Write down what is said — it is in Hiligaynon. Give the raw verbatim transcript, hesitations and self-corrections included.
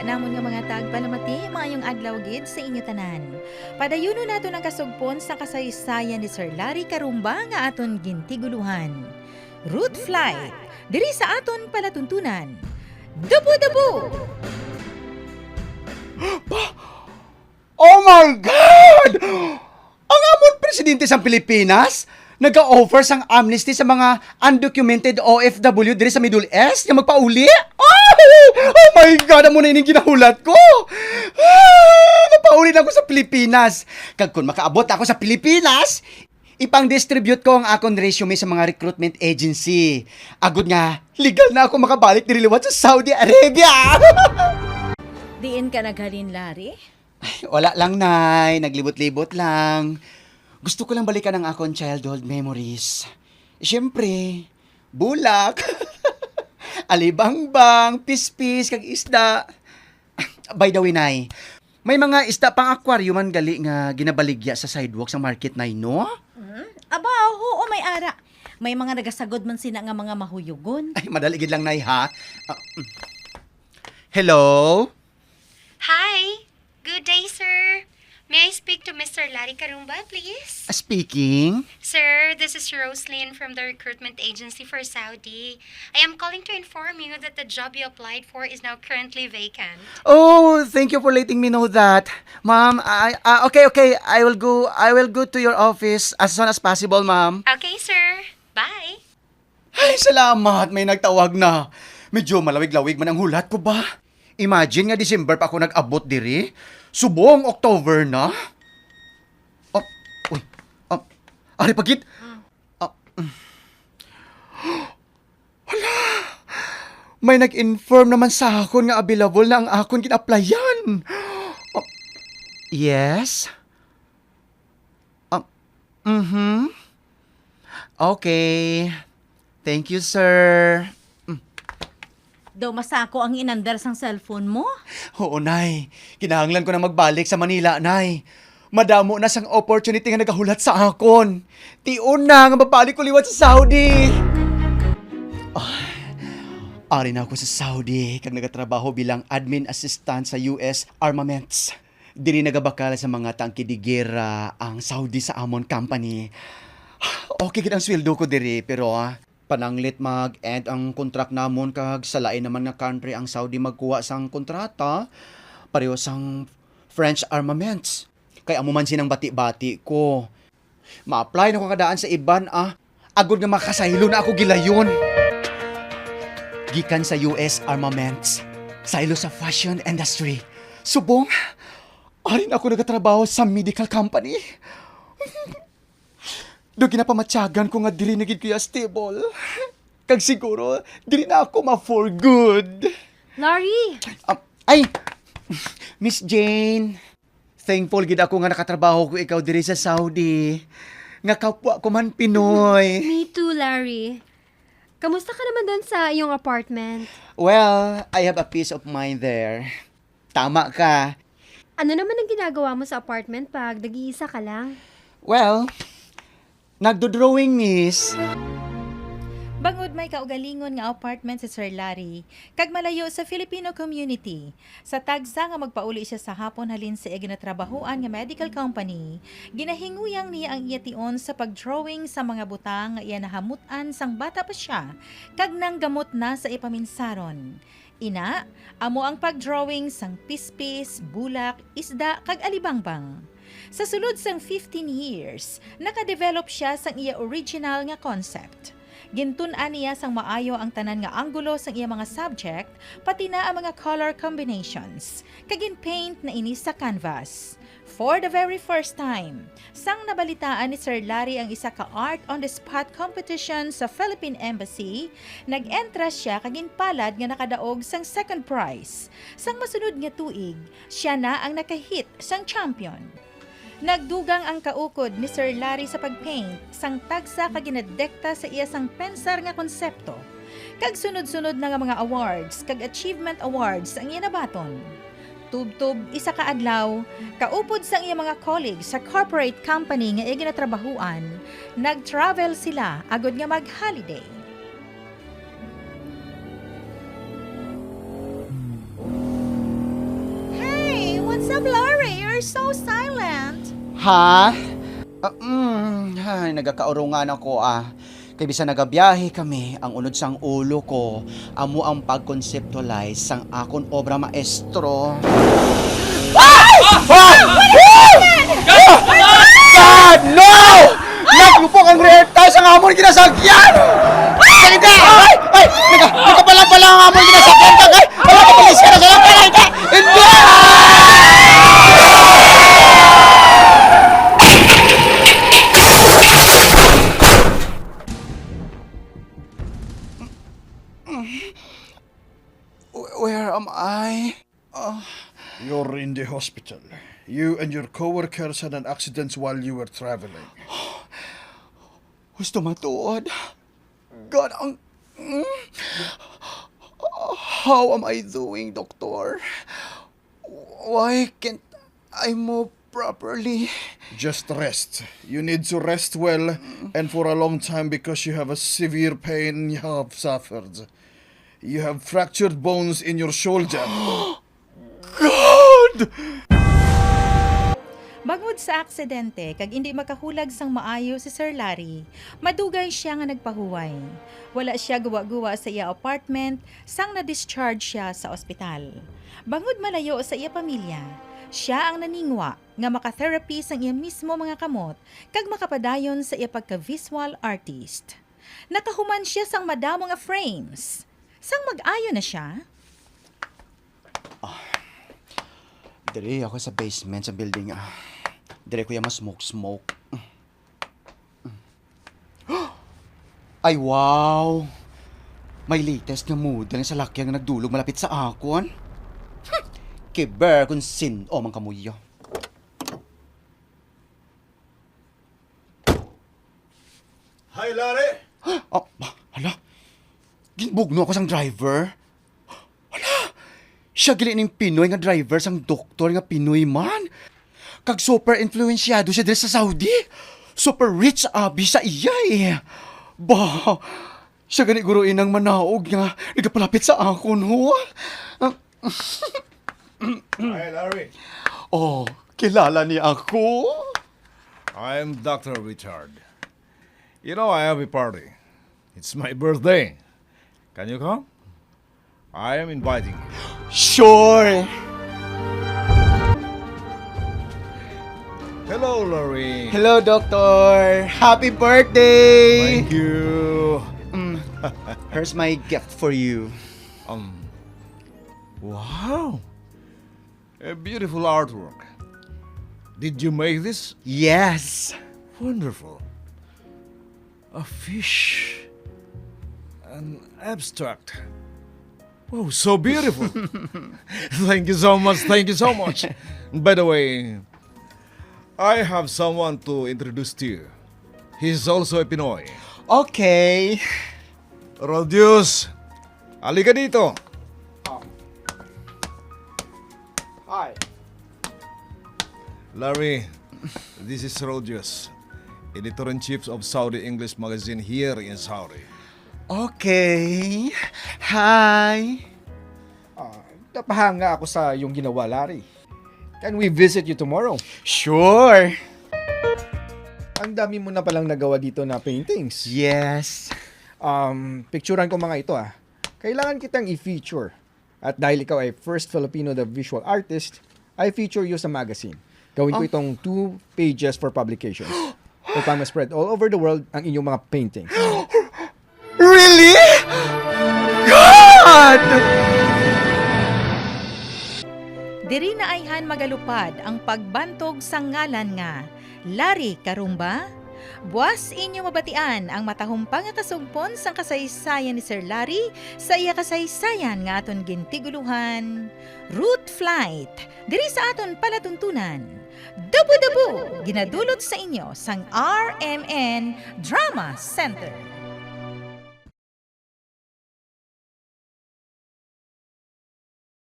Namon nga mga tagpalamati, maayong adlaw gid sa inyo tanan. Padayunon naton ang kasugpon sa kasaysayan ni Sir Larry Carumba nga aton gintiguluhan. Root Flight, diri sa aton palatuntunan. Dubu-dubu! Oh my God! Ang amon presidente sa Pilipinas nag-offer sang amnesty sa mga undocumented O F W diri sa Middle East nga magpauli? Oh, oh my God, amo na ining ginahulat ko. Ah, mapauli na ako sa Pilipinas. Kag kung makaabot ako sa Pilipinas, ipang-distribute ko ang akon resume sa mga recruitment agency. Agod nga, legal na ako makabalik diri liwat sa Saudi Arabia. Diin ka naghalin, Larry? Wala lang, Nay. Naglibot-libot lang. Gusto ko lang balikan ang akon childhood memories. Siyempre, bulak. Alibangbang, pispis, kag isda. By the way, Nay, may mga isda pang aquarium man gali nga ginabaligya sa sidewalk sa market, Nay, no? Hmm? Aba, oo, may ara. May mga nagasagod man sina nga mga mahuyugon. Ay, madali gid lang, Nay, ha? Ah, mm. Hello? Hi! Good day, sir. May I speak to Mister Larry Carumba, please? Ah, speaking? Sir, this is Roslyn from the recruitment agency for Saudi. I am calling to inform you that the job you applied for is now currently vacant. Oh, thank you for letting me know that. Ma'am, I, ah, okay, okay. I will go, I will go to your office as soon as possible, ma'am. Okay, sir. Bye. Ay, salamat, may nagtawag na. Medyo malawig-lawig man ang hulat ko ba? Imagine nga December pa ako nag-abot diri. Subong October na. Oh, uy. Ah, ari pa gid. Ah, mm. Hala! May nag-inform naman sa akon nga available na ang akon gin-applyan. Ah, yes? Ah, mhm. Okay. Thank you, sir. Mm. Daw masako ang inandar sang cellphone mo? Oo, Nay. Kinahanglan ko na magbalik sa Manila, Nay. Madamo na sang opportunity nga nagahulat sa akon. Tion na nga mabalik ko liwat sa Saudi. Ah, ari na ako sa Saudi kag nagatrabaho bilang admin assistant sa U S Armaments. Diri nagabakal sa mga tangke de gera ang Saudi sa amon company. Okay gid ang sweldo ko diri, pero, ah, pananglit mag-end ang contract namon kag sa lain naman nga country ang Saudi magkuha sang kontrata, pareho sang French Armaments. Kay amo man sinang bati-bati ko. Ma-apply na ko kadaan sa iban, ah. Agod nga makasaylo na ako gilayon. Gikan sa U S Armaments, saylo sa fashion industry. Subong, ari na ako nagatrabaho sa medical company. Do ginapamatyagan ko nga diri na gid kuya stable. Kag siguro, diri na ako ma-for good. Larry! Ah, ay! Miss Jane, thankful gid ako nga nakatrabaho ko ikaw diri sa Saudi. Nga kapwa ko man Pinoy. Me too, Larry. Kamusta ka naman doon sa iyong apartment? Well, I have a peace of mind there. Tama ka. Ano naman ang ginagawa mo sa apartment pag nag-iisa ka lang? Well, nagdo-drawing, miss. Bangod may kaugalingon nga apartment si Sir Larry, kag malayo sa Filipino community, sa tagsa nga magpauli siya sa hapon halin sa iya ginatrabahoan nga medical company, ginahinguyang niya ang iya tion sa pag-drawing sa mga butang nga iya nahamut-an sang bata pa siya kag nanggamot na sa iya paminsaron. Ina, amo ang pag-drawing sang pispis, bulak, isda, kag alibangbang. Sa sulod sang fifteen years, naka-develop siya sang iya original nga concept. Gintun-an niya sang maayo ang tanan nga anggulo sang iya mga subject, pati na ang mga color combinations, kag gin-paint na ini sa canvas. For the very first time, sang nabalitaan ni Sir Larry ang isa ka art on the spot competition sa Philippine Embassy, nag-entra siya kag ginpalad nga nakadaog sang second prize. Sang masunod nga tuig, siya na ang naka-hit sang champion. Nagdugang ang kaukod ni Sir Larry sa pag-paint sang tagsa ka ginadekta sa iya sang pensar nga konsepto, kag sunod-sunod na nga mga awards kag achievement awards ang iya nabaton. Tubtob isa ka adlaw, kaupod sang iya mga colleagues sa corporate company nga iya ginatrabahuan, nag-travel sila agod nga mag-holiday. So silent. Ha? Ah, mm, ay, nagakaurungan ako, ah. Kay bisan nagabiyahe kami, ang unod sang ulo ko amo ang pag-conceptualize sang akon obra maestro. Ah! Ah! Ah! God, no! Naglupok ang rear tire sang amon ginasakyan! Ay, hindi! Ay! Ay! Nagka-, nagkapala-pala ang amon ginasakyan! Ay! Wala ka pala siya! Wala ka pala! Hindi! Wh-, where am I? Ah. You're in the hospital. You and your coworkers had an accident while you were traveling. Husto matuod. God, ang, mm? How am I doing, Doktor? Why can't I move properly? Just rest. You need to rest well and for a long time because you have a severe pain you have suffered. You have fractured bones in your shoulder. God! Bangod sa aksidente kag indi makahulag sang maayo si Sir Larry, madugay sia nga nagpahuway. Wala sia guwa-guwa sa iya apartment sang na-discharge sia sa ospital. Bangod malayo sa iya pamilya, sia ang naningwa nga maka-therapy sang iya mismo mga kamot kag makapadayon sa iya pagka-visual artist. Nakahuman sia sang madamo nga frames. Sang mag-ayo na sia, Ah, diri ako sa basement sa building, ah. Diri ko ya ma-smoke-smoke. Ay, wow! May latest nga model nga salakyan nga nagdulog malapit sa akon. Hmm, kiber kung sin-o man kamo ya. Hi, Larry! Ah, hala? Ginbugno ako sang driver? Hala! Siya gali ning Pinoy nga driver sang doktor nga Pinoy man. Kag super influensyado siya diri sa Saudi. Super rich abi sa iya, eh. Ba, siya gani guro inang manaog nga nagapalapit sa akon, ho? Ah, Hi, Larry. Oh, kilala niya ako? I'm Doctor Richard. You know, I have a party. It's my birthday. Can you come? I am inviting you. Sure! Hello, Larry. Hello, Doctor. Happy birthday! Thank you. Mm, here's my gift for you. Um, wow. A beautiful artwork. Did you make this? Yes. Wonderful. A fish. An abstract. Wow, so beautiful. Thank you so much. Thank you so much. By the way, I have someone to introduce to you. He's also a Pinoy. Okay. Rodius, halika dito. Hi. Larry, this is Rodius, editor-in-chief of Saudi English Magazine here in Saudi. Okay. Hi. Ah, napahanga ako sa iyong ginawa, Larry. Can we visit you tomorrow? Sure. Ang dami mo na palang nagawa dito na paintings. Yes. Um, picturean ko mga ito, ah. Kailangan kitang i-feature. At dahil ikaw ay first Filipino the visual artist, I feature you sa magazine. Gawin ko Oh. itong two pages for publication. Upang ma-spread all over the world ang inyong mga paintings. Really? God! Diri na ayhan magalupad ang pagbantog sa ngalan nga Larry Karumba. Buas inyo mabatian ang matahumpang nga kasugpon sang kasaysayan ni Sir Larry sa iya kasaysayan nga aton gintigulohan, Root Flight, diri sa aton palatuntunan. Dabu-dabu, ginadulot sa inyo sang R M N Drama Center.